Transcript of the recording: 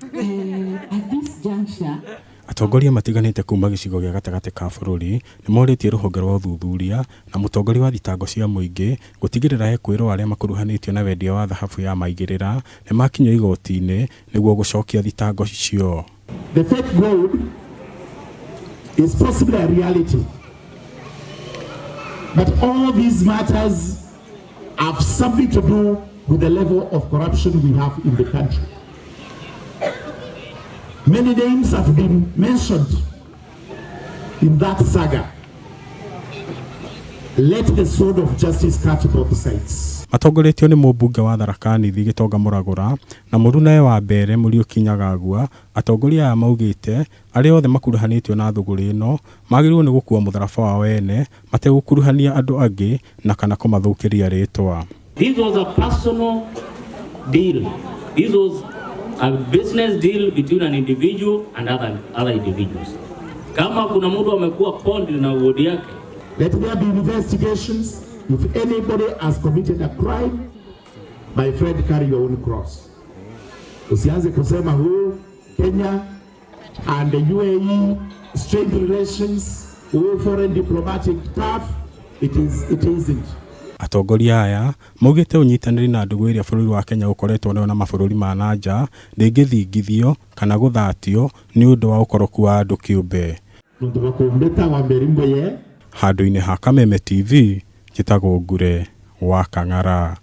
At this juncture, Atongoria matiganĩte kuma gĩcigo gĩa gatagatĩ ka bũrũri nĩmorĩtie rũhonge rwa ũthuthuria na mũtongoria wa thitango cia mũingĩ gũtigĩrĩra ekũĩrwo arĩa makuruhanĩtio na wendia wa thahabu ya maigĩrĩra nĩmakinyio igoti-inĩ nĩguo gũcokia thitango icio. The fake gold is possibly a reality. But all these matters have something to do with the level of corruption we have in the country. Many names have been mentioned in that saga. Let the sword of justice cut both sides. Matongoretio nĩ mũmbunge wa Tharaka Nithi Gĩtonga Mũragũra na mũrunawe wa Mbeere Mũriũki Nyagagua, atongoria aya maugĩte arĩa othe makuruhanĩtio na thũgũrĩ ĩno magĩrĩirwo nĩ gũkua mũtharaba wao ene mategũkuruhania andũ angĩ na kana kũmathũkĩria rĩtwa. This was a personal deal. This was a business deal between an individual and other individuals. Kama kuna mtu amekuwa conned na wodi yake, Let there be investigations. If anybody has committed a crime, my friend, carry your own cross. Usianze kusema huu Kenya and the UAE strained relations, huu foreign diplomatic turf. It isn't. Atongoria aya maugĩte ũnyitanĩri na ndũgũ ĩrĩa bũrũri wa Kenya ũkoretwo nayo na mabũrũri ma na nja ndĩngĩthingithio kana gũthatio nĩ ũndũ wa ũkoroku wa andũ kĩũmbe. Nontu bakumbeta wa mberimbo ye. Handũ-inĩ ha Kameme TV, njĩtagwo Ngure wa Kang'ara.